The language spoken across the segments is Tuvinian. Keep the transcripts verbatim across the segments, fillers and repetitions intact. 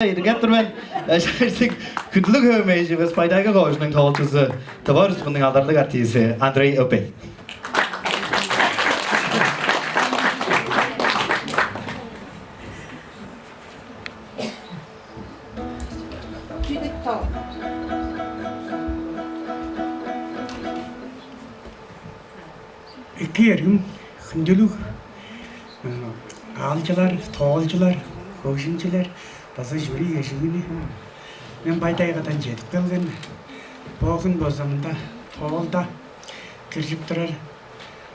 Идингеп тур мен. Шаардыг хүндүлүг хөөмейживис Бай-Тайга кожууннуң тоолчузу, Тыва Республиканың алдарлыг артизи Андрей Өпей. Эки эргим хүндүлүг аалчылар, тоолчулар, хөгжүмчүлер база жюри кежигүнү. Мен Бай-Тайгадан чедип келген. Бо хүн болза мында тоолда киржип турар.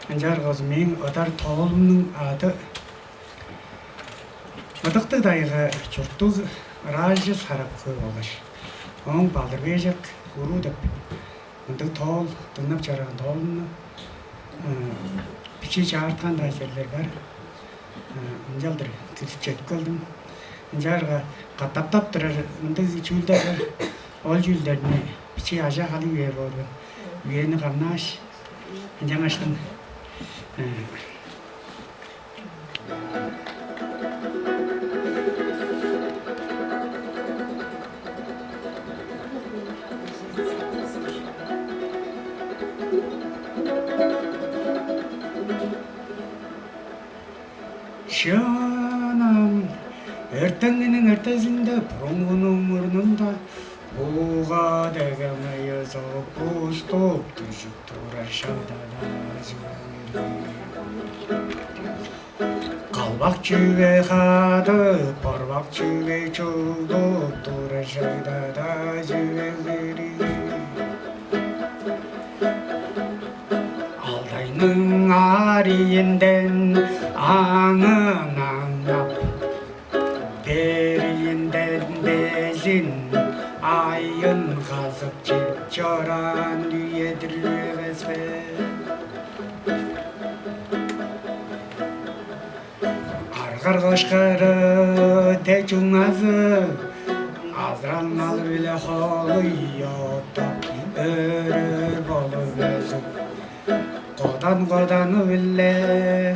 Ынчаарга болза мээң ыдар тоолумнуң ады «Ыдыктыг тайга чурттуг ыраажы Сарап-Хөө» болгаш ооң «Балдыр-Бээжек уруу» деп мындыг тоол, дыңнап чораан тоолумну бичии чаарткан-даа черлер бар. Ынчалдыр киржип чедип келдим. Ынчаарга катаптап турар мындыг чүүлдер бар. Ол чүүлдерни бичии ажа халый бээр боор мен. Үени камнааш, ынчангаштың Шыанам, эртеңгиниң эртезинде бурунгунуң мурнунда буга деге мыйызы буступ дүжүп турар шагда-даа чүвең эргий. Калбак чүве хадып, борбак чүве чуглуп турар шагда-даа чүвең эргий. Алдайның ариинден аңын аңнап, бериинден безин, айын казып чип чораан үе-дир эвес бе? Аргар-кошкары, те-чуңмазы азыралын алыр-биле холуй оттап, өрү-өрү болуп өзүп, кодан-коданы-биле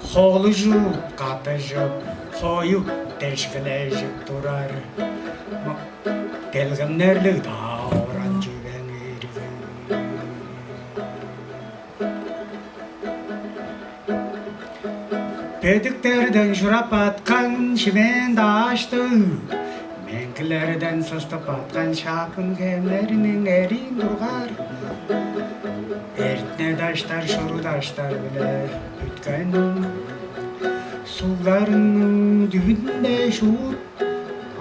холужуп, каттыжып, хоюп, дешкилежип турар. Ма-, делгемнерлиг-даа оран чүвең иргин. Бедиктерден шурап баткан шимээн дааштыг, меңгилерден сыстып баткан шапкын хемнериниң эриин тургар, эртине даштар, шору даштар-биле бүткен сугларының дүвүнде шуут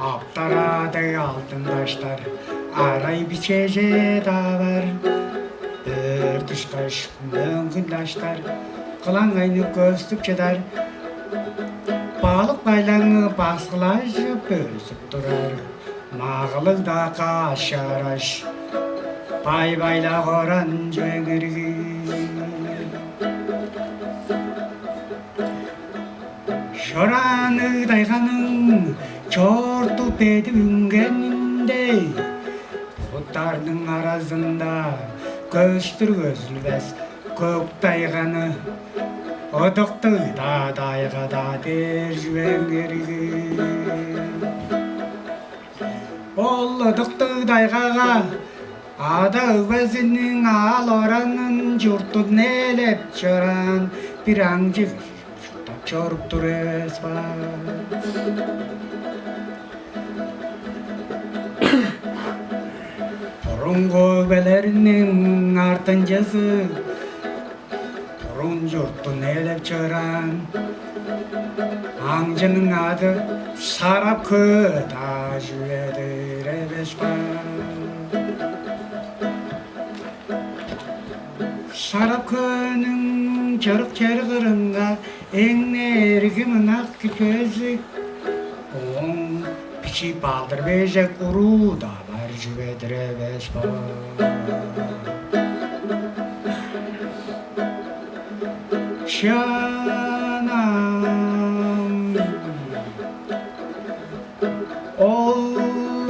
аптара дег алдын даштар, арай бичеже-даа бар. Бөрт ышкаш мөңгүн даштар кылаңайнып көстүп чыдар. Балык-байлаңы баскылажып өзүп турар. Магалыг-даа каш-чараш, бай-байлак оран чүвең иргин. Чораан Ыдык тайганың чоорту бедип үнгенинде, буттарның аразында көстүр-көзүлбес көк тайганы Ыдыктыг-даа тайга-даа дээр чүвең иргин. Ол Ыдыктыг тайгага ада-өгбезиниң аал-оранын, чуртун ээлеп чораан бир аңчы чурттап чоруп тур эвес бе? Бурунгу өгбелериниң артынчызы, бурун чуртун ээлеп чораан аңчының ады Сарап-Хөө-даа чүве-дир эвес бе? Сарап-Хөөнүң чырык чери кырынга эң-не эргим ынак кижизи, ооң бичии Балдыр-Бээжек уруу-даа бар чүве-дир эвес бе? Шыанам, ол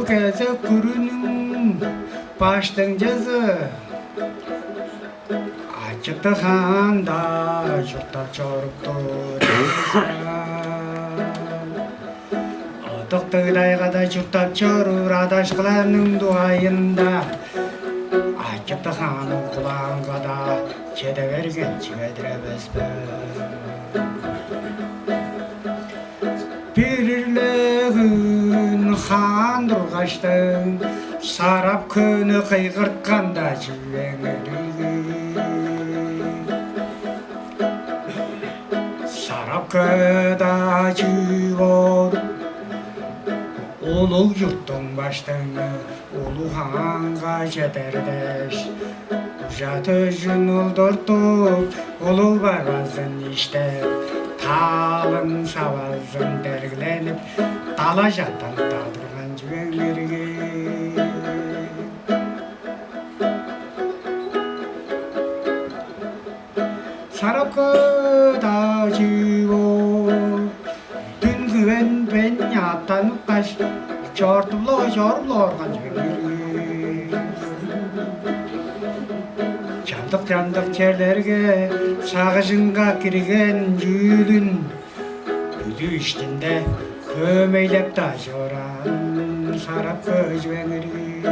кезек күрүнүң баштыңчызы Ачыты-Хаан-даа чурттап чоруп тур. Ыдык Кыдайга-даа чурттап чоруур адашкыларның дугайында Ачыктыг хаанның кулаанга-даа чеде берген чүве-дир эвес бе? Бир-ле хүн хаан тургаштың, Сарап-Хөөнү кыйгырткан-даа чүвең иргин. Сарап-Хөө-даа чүү боор, улуг чурттуң баштыңы улуг хаанга чедер дээш, ужа-төжүн олдуртуп, улуг барбазын иштеп, таалын-савазын дергиленип, далаш аттанып-даа турган чүвең иргин. Сарап-Хөө-даа чүү боор, дүн-хүвен бен аттаныпкаш, чортуп-ла, чоруп-ла орган чүвең иргин. Чамдык-чамдык черлерге сагыжынга кирген чүүлүн бүдүү иштинде хөөмейлеп-даа чораан Сарап-Хөө чүвең иргин.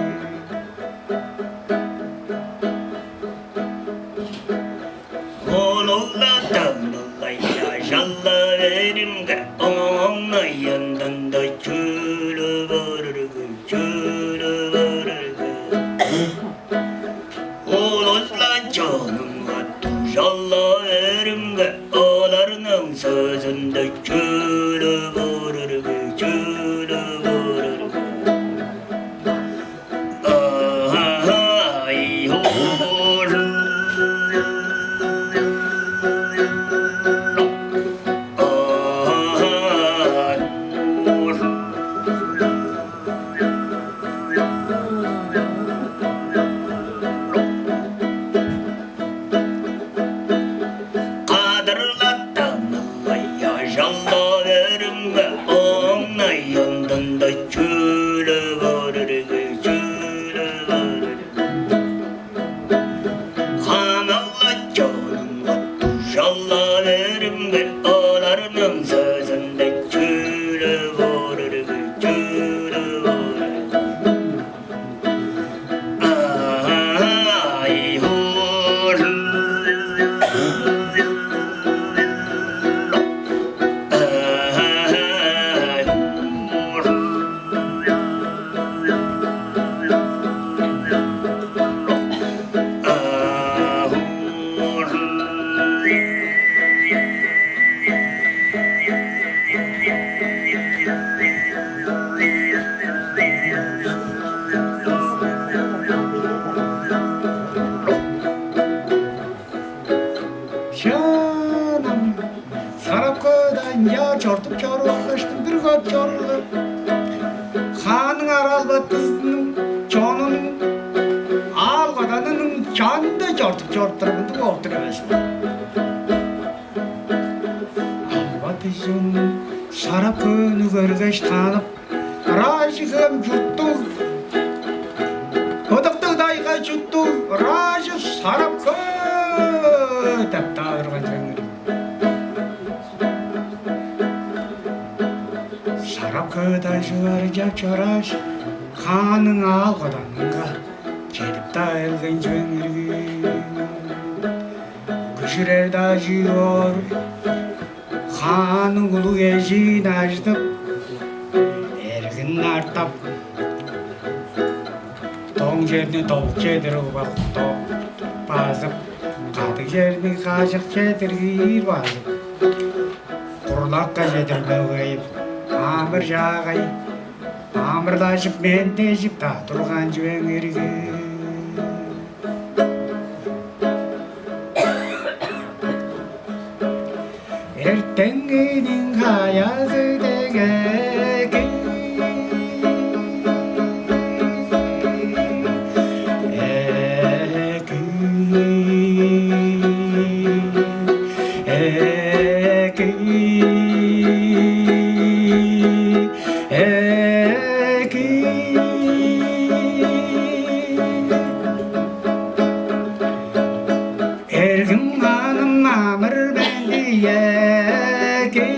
Улуг-ла дагны-ла ажалла беримге, оңнайындан-даа чүлү боор иргин, чүлү боор иргин. Улус-ла чонунга дужалла беримге, оларның сөзүнде чүлү боор иргин, чүлү боор иргин. Кадырлаттанылай ажалла беримге, оңнайындан-даа чүлү боор иргин, чүлү боор иргин. Хамык-ла чонумга дужалла беримге, оларның сөзүнде чүлү боор иргин, чүлү боор иргин. Шаанам, Сарап-Хөөде ынчаар чортуп чоруур болгаш, бир көк чоруур хаанның арал-баттызының чонунуң аал-коданының чанында чортуп чоруп турар мындыг болуп тур эвес бе? Албаты чон Сарап-Хөөнү көргеш, таанып: «Ыраажы хөөм чурттуг, ыдыктыг тайга чурттуг, ыраажы Сарап-Хөө!» — деп-даа турган чүвең иргин. Сарап-Хөө дажы барып чорааш, хаанның аал-коданынга чедип-даа келген чүвең иргин. Күжүрер-даа чүү боор, хаанның улуг эжиин ажыдып, эргин артап, доң черни долчу чедир угбак базып, кадыг черни кажык чедир киир базып, курлакка чедир мөгейип, амыр-чаагай амырлажып, мендежип-даа турган чүвең иргин. Эртеңгиниң хаязы деге Эргим ханым, амыр-менди эки.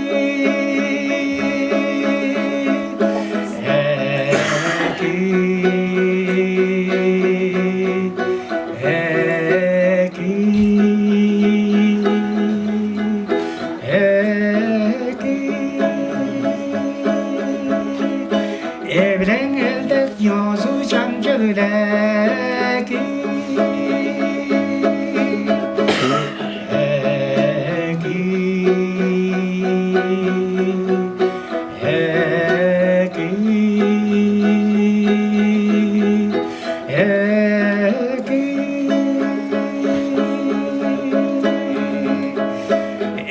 Эвилең элдек ёзу чаңчылыг эки, эки, эки, эки.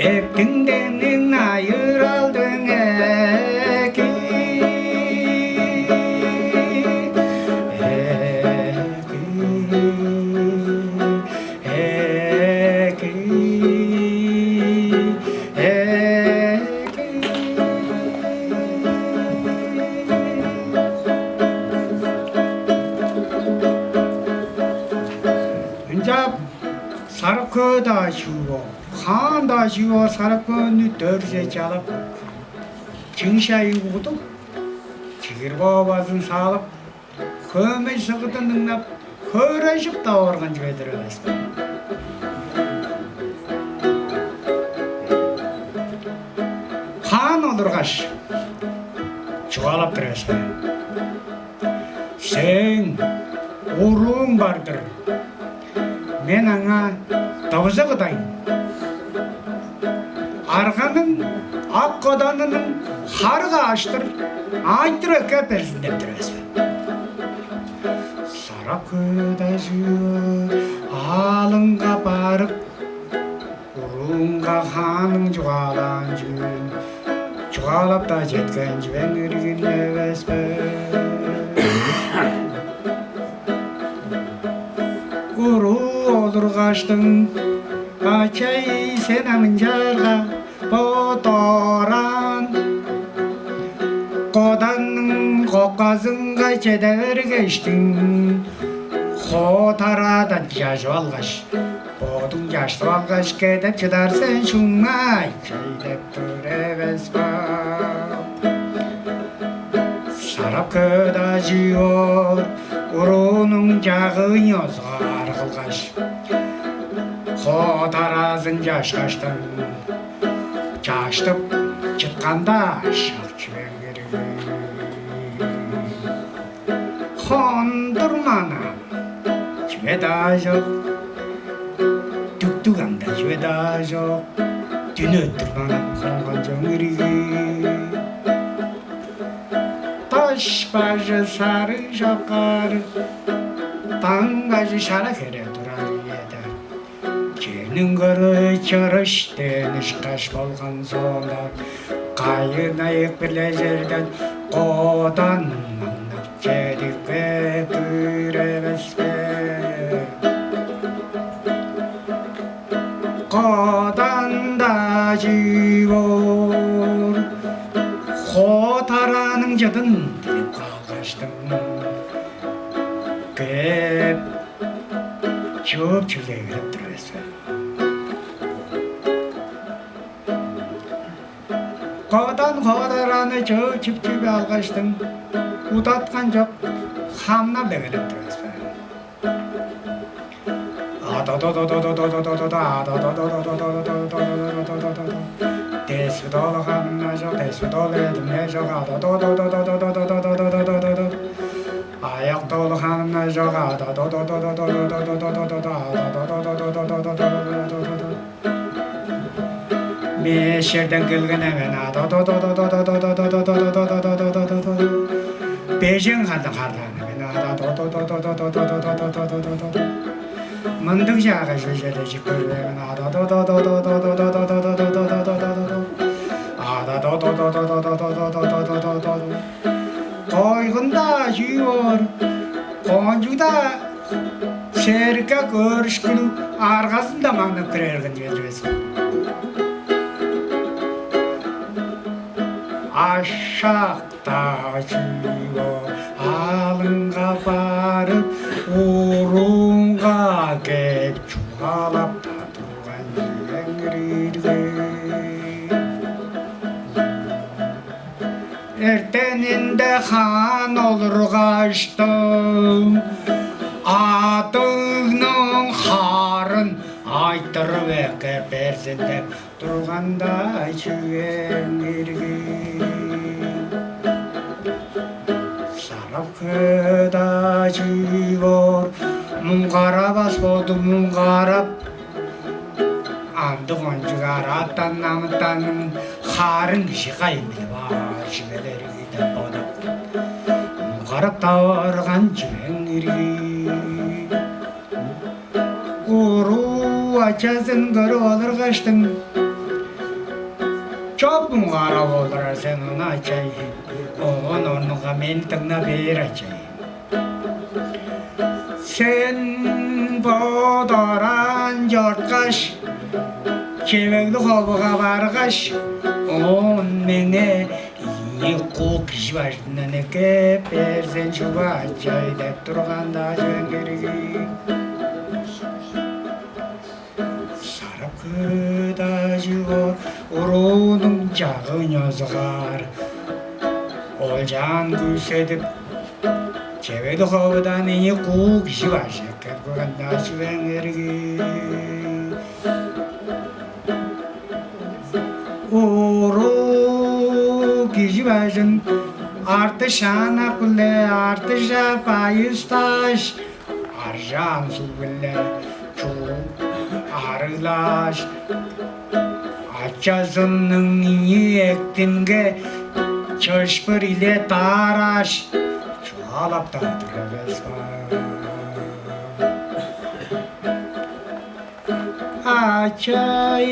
Эптиң демниң найыралдың эки, эки, эки, эки. Ынчап Сарап-Хөө-даа чүү боор, Хаан-даа чүү боор, Сарап-Хөөнү дөрже чалап, чиң шайы удуп, чигир боовазын салып, хөөмей сыгыдын дыңнап, хөөрежип-даа орган чүве-дир эвес бе? Хаан олургаш, чугаалап тур эвес бе? Сээң урууң бар-дыр. Мен аңаа дывызы кыдайн. Арганың ак коданының хары кааштыр, аайтыр эккеп берзин деп тур эвес бе? Сарап-Хөө-даа чүү аалынга барып, уруунга хаанның чугаалаан чүүлүн чугаалап-даа четкен чүвең иргин эвес бе? Уруу олургаштың, ачай, сен ам ынчаарга бо дораан коданның кокказынга чеде бергештиң, хоо тараадан чажып алгаш, бодуң чаштып алгаш, кедеп чыдар сен, шуңмай чей деп тур эвес бе? Сарап-Хөө-даа чүү боор, уруунуң чагыын ёзугаар кылгаш, хоо тараазын чашкаштың, чаштып чытканда, шак чүвең иргин. Хондур манаан чүве-даа чок, дүктүг ам-даа чүве-даа чок, дүн өттүр манап хонган чүвең иргин. Даш бажы сарыг чоккаар, даң бажы шара хере турар үеде, черниң кыры чырыш дээн ышкаш болган соонда, кайын-айык-биле черден кодан маңнап чедип кээп-тир эвес бе? Кодан-даа чүү боор, хоо тарааның чыдын дилеп каалгаштың, кээп, чыып-чүгле эгелеп тур эвес бе? Кодан хоо тарааны чыып-чүп-чүп алгаштың, удаткан чок, хамнап эгелеп тур эвес бе? Дес-биле ол ханымнар чок, дес-биле ол эдимнер чок, ада-додо-додо-додо-додо-додо-додо-додо. Аяк-дол ханымнар чок, ада-додо-додо-додо-додо-додо-додо. Мээш черден келген эвен, ада-додо-додо-додо-додо-додо-додо. Бежен хандан хардаан эвен, ада-додо-додо-додо-додо-додо-додо. Мындыг чаагай чүве черле чип көрбээн, ада-додо-додо-додо-додо-додо-додо. Койгун-даа чүү боор, кончуг-даа сергек, өөрүшкүлүг, аргазын-даа маңнап кире берген чүве-дир эвес бе? Ашак-даа чүү боор, аалынга барып, уруунга кээп, чугаалап-даа турган чүвең иргин. Эртенинде хаан олургаштың, адыгның харын айтырып эккеп берзин деп турган-даа чүвең иргин. Кыда чүү боор, муңгарабас болду, муңгарап. Амды кончуг араатан намыттанын харын кижи кайын билип аар чүвелер ийик деп бодап, муңгарап таварган чүвең иргий. Уруу ачазын көрүп олургаштың: «Чоп муңгарап олурар сен ону, ачай. Оон орнунга мени дыңна бээр, ачай. Сен бо дораан чорткаш, чевеглиг ховуга баргаш, оон меңээ ийи куу кижи бажындан эккеп бээр сен, чүве, ачай» деп турган-даа чүвең иргий. Сарап кыда чүү боор, уруунуң чагыы нёзугаар олчаан күүседип, чевеглиг ховудан ийи куу кижи бажы эккеп каан-даа чүвең иргий. Уруу кижи бажын арты шаанак-биле, арты шаап айыстааш, аржаан суг-биле чугуп арыглааш, ачазының ийи эктинге чыышпыр иле даарааш, чугаалап-даа тур эвес бе: «Ачай,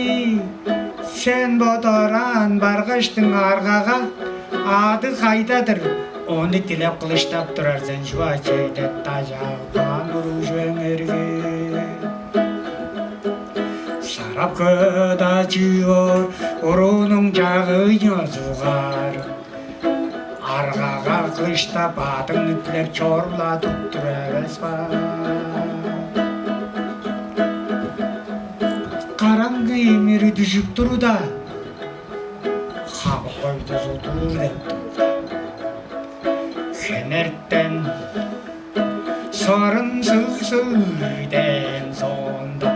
сен бо дораан баргаштың аргага, аъды кайда-дыр, ону дилеп кылыштап турар сен, чүве, ачай» деп дажаап каан уруу чүвең иргий. Сарап кыда чүү боор, уруунуң чагыы нёзугаар аргага кылыштап, аъдын дилеп чоруп-ла туруп тур эвес бе? Караңгы имири дүжүп турда, хабы-хойдузу дуур деп турда, хенертен сырын сыг-сыг дээн соонда,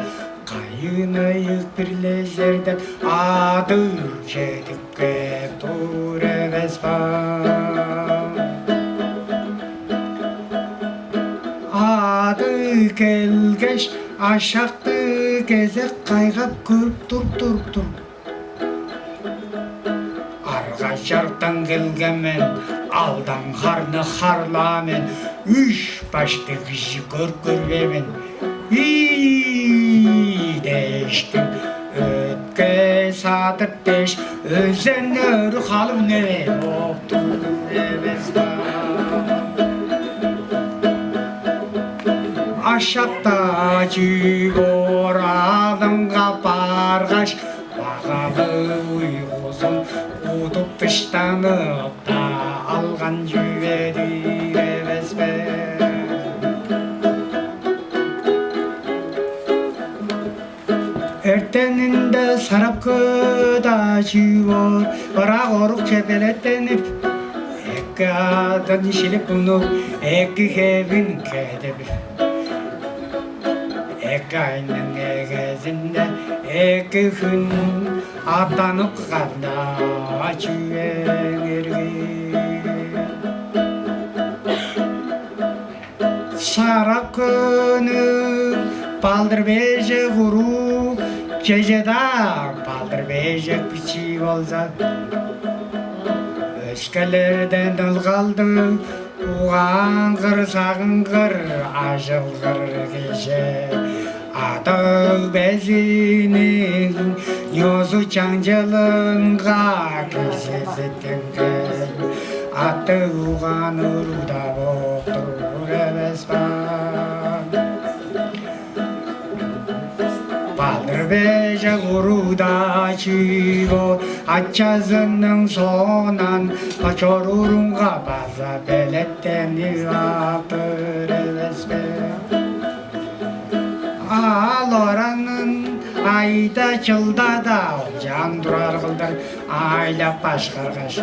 кайын-ыйык бир-ле черден аъды чедип кээп тур эвес бе? Аъды келгеш, ашакты кезек кайгап көрүп тур, тур, тур. «Арга-чарыктан келген мен, алдан харны харлаан мен, үш баштыг кижи көрүп көрбээн мен. Ий!» дээштиң, өтке садып дээш, өзен өрү халып үнер бооп тур эвес бе? Ашак-даа чүү боор, аалынга баргаш, багалыг уйгузун удуп, дыштанып-даа алган чүве-дир эвес бе? Эртенинде Сарап кыда чүү боор, ырак орукче белеттенип, эки аъдын шилип мунуп, эки хевин кедип, эки айның эгезинде эки хүн аъттанып каан-даа чүвең иргий. Сарап көөнүң балдыр-бежек уруу, чеже-даа балдыр-бежек бичии болза, өскелерден ылгалдыг, угаангыр, сагынгыр, ажылгыр кижи. Адыг безиниң ёзу-чаңчылынга кижизиттинген, аттыг угаан уруу-даа бооп тур эвес бе? Балдыр-бежек уруу-даа чүү боор, ачазының соондан чоруурунга база белеттенип ап-тыр эвес бе? Аал-оранын айда-чылда-даа олчаан турар кылдыр аайлап башкаргаш,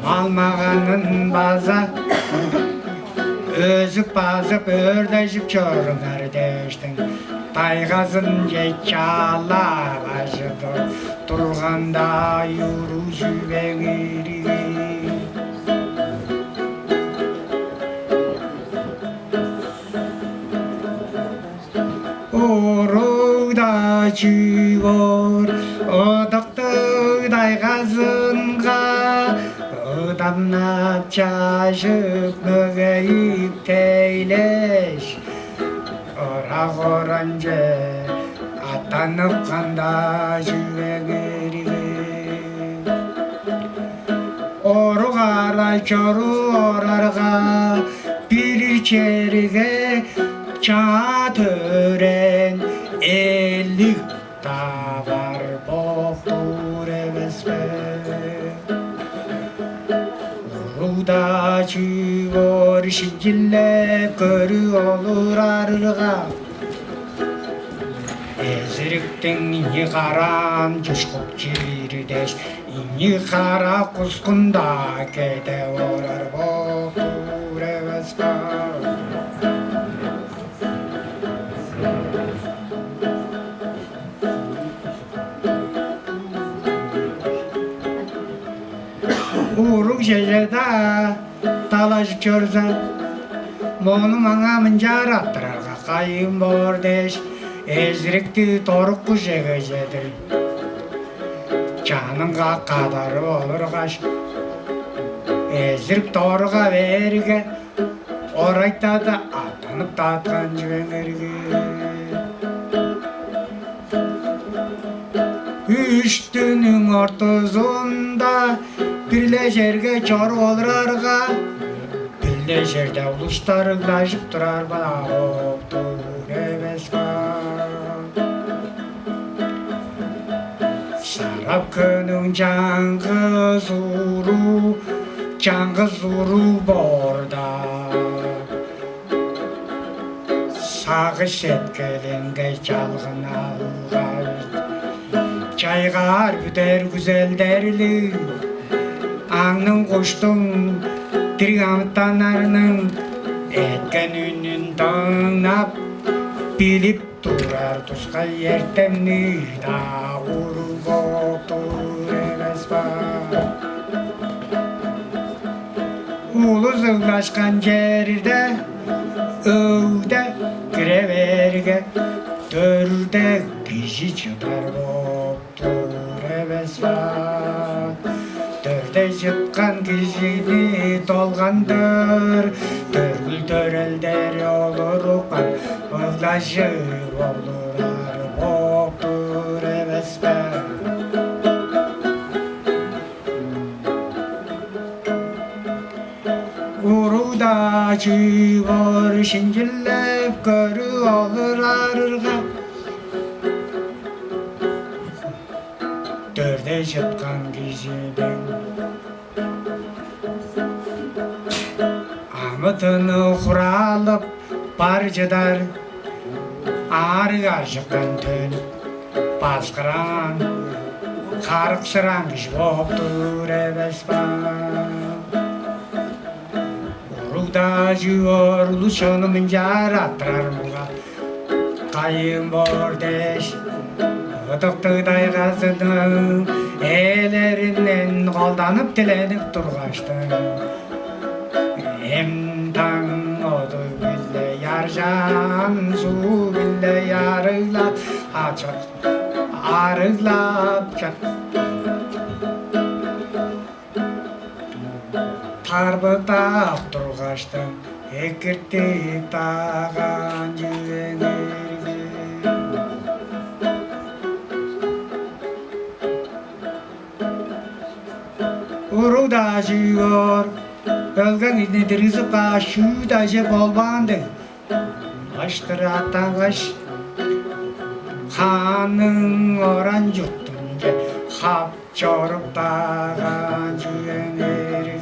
мал-маганын база өзүп-базып, өөрлежип чоруңар дээштиң, тайгазынче чаалап ажыдып турган-даа уруу чүвең иргий. Уруг-даа чүү боор, ыдыктыг тайгазынга ыдамнап чажып, мөгейип тейлеш, ырак оранче аттанып канда чүвең эргий. Орук арай чоруп орарга, бир черге чаа төрээн эълик-даа бар бооп-тур эвес бе? Уруг-даа чүү боор, шинчилеп көрүп олурарга, эзириктиң ийи караан чушкуп чиир дээш, ийи кара кускун-даа кеде орар бооп-тур эвес бе? Уруг чеже-даа далажып чорза, мону маңаа мынчаар арттырарга кайыын боор дээш, эзирикти доруккужеге чедир чанынга кадарып олургаш, эзирик доруга бээрге, орайта-даа аттанып-даа аткан чүвең эргий. Үш дүннүң ортузунда бир-ле черге чоруп олурарга, бир-ле черде улустар ыглажып турар-даа бооп-тур эвес бе? Сарап көөнүң чаңгыс уруг, чаңгыс уруг боорда, сагыш-сеткилинге чалгын алгаш, чайгаар бүдер күзелдерлиг аңның-куштуң, дириг амытаннарның эткен үнүн дыңнап, билип турар тускай эртемниг-даа уруг бооп-тур эвес бе? Улус ыглашкан черде, өг-даа кире бээрге, дөрде кижи чыдар бооп-тур эвес бе? Дөрде чыткан кижини долгандыр, дөргүл-төрелдери олурупкан, ыглажып олурар бооп-тур эвес бе? Уруг-даа чүү боор, шинчилеп көрүп олурарга, дөрде чыткан кижиниң амы-тыны хураалып бар чыдар, аарыг-аржыктан төнүп, баскыраан, карыксыраан кижи бооп-тур эвес бе? Уруг-даа чүү боор, улус-чонум ынчаар арттырар муңа кайыын боор дээш, ыдыктыг тайгазының ээлеринден колданып, диленип тургаштың, эм-таң оду-биле, яржаан суу-биле арыглап, ачып, арыглап чор. Тарбыдап тургаштың, экиртип-даа каан чүвең эргий. Уруг-даа чүү боор, өлген кижини диргизип кааш, чүү-даа чүве болбаан дег, аштыр аттангаш, хаанның оран-чуртунче хап чоруп-даа каан чүвең эргий.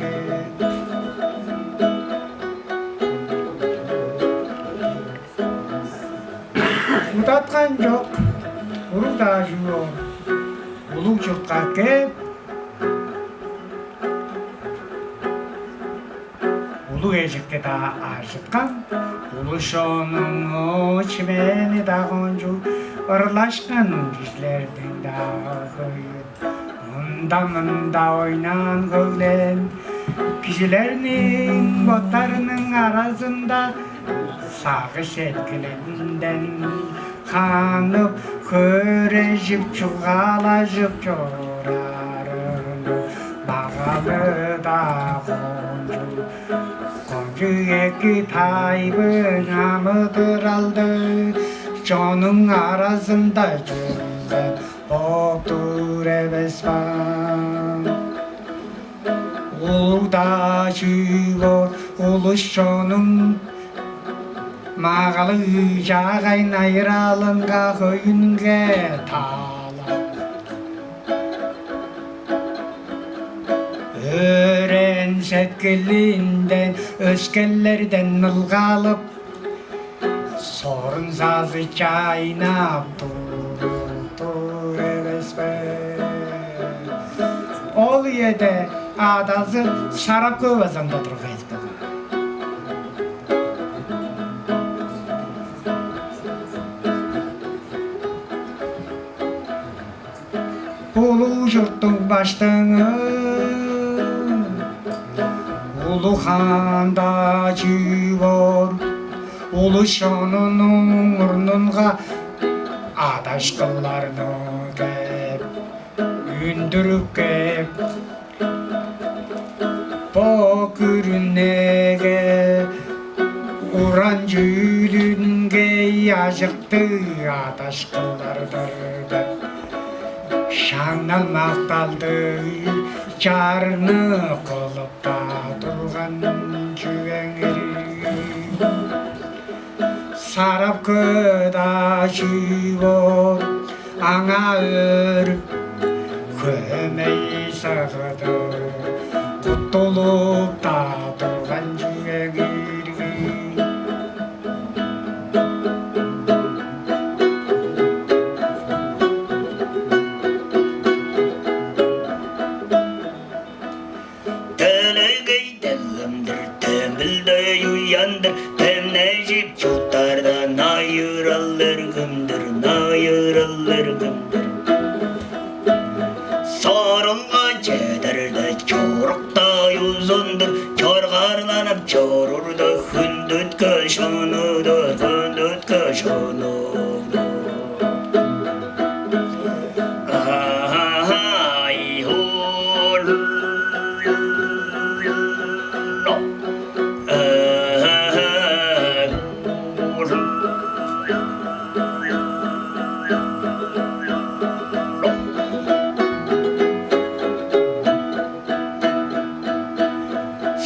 Удаткан чок, уруг-даа чүү боор, улуг чуртка кээп, улуг эжикти-даа ажыткан, улус-чоннуң чимээни-даа кончуг, ырлашкан кижилерниң-даа хөйүн, ында-мында ойнаан-хөглээн кижилерниң боттарының аразында сагыш-сеткилинден Ханып, хөрежип, чугаалажып чораарын, магалы-даа кончуг. Кончуг эки тайбың амыдыралды, чонуң аразында чүрген оптур эвес баан. Улуг-даа чүү боор, улус-чонуң магалыг чаагай найыралынга, хөйүнге таалап, өөрээн сеткилинден өскелерден ылгалып, сорун-сазы чайнап туруп тур эвес бе? Ол үеде адазы Сарап-Көө база ында турган болган. Улуг чурттуң баштыңы, улуг хаан-даа чүү боор, улус-чонунуң мурнунга адашкыларны кээп, үндүрүп кээп, бо күрүнеге уран чүүлүнге ажыктыг адашкылар-дыр деп, шаңнал-макталдыг чарны кылып-даа турган чүвең иргин. Сарап-Көө-даа чүү боор, аңаа өөрүп, хөөмей-сыгыдып, куттулуп-даа турган чүвең иргин. Делегей делгем-дир, демилдей уян-дыр, демнежип чурттарда найырал эргим-дир, найырал эргим-дир. Сорулга чедерде чорук-даа узун-дур, чоргаарланып чорурда хүндүткү шону-дур, хүндүткү шону-дур.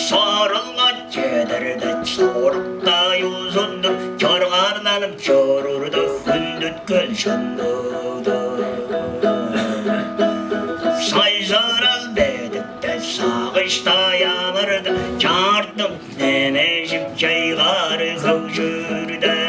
Сорулга чедерде чорук-даа узун-дур, чоргаарланып чорурда хүндүткү шону-дур. Сайзырал бедикте сагыш-даа амырдып, чартык немежип чайгаар хөгжүрде.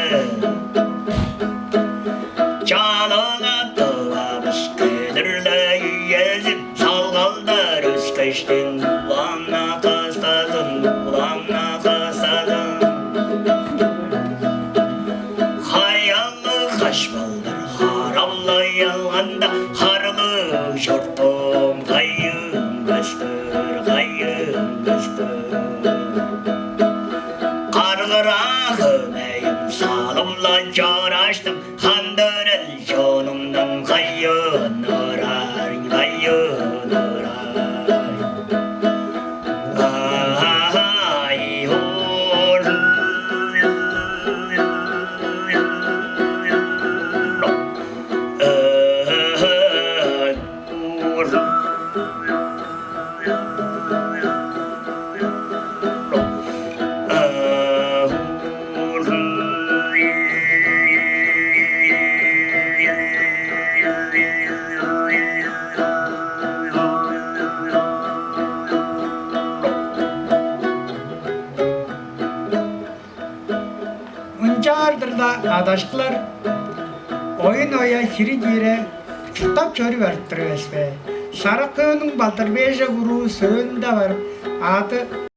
Чалыга тывабыс кедир-ле үезин, салгалдар өскештиң улам-на кыстазын, улам-на кыстазын. Хаяллыг хаш балдар харап-ла алганда, харлыг чуртум кайын көстүр, кайын көстүр. Каргыра хөөмейим салып-ла чораштым, хан-дөрел чонумдан кайын ыраар, кайын ыраар. Ай, ол. Ынчаар-дыр-ла, адашкылар, оюн-оя, хире-дире чурттап чоруй барып тур эвес бе? Сарап-Көөнүң Балдыр-Бээжек уруу сөөлүнде барып, ады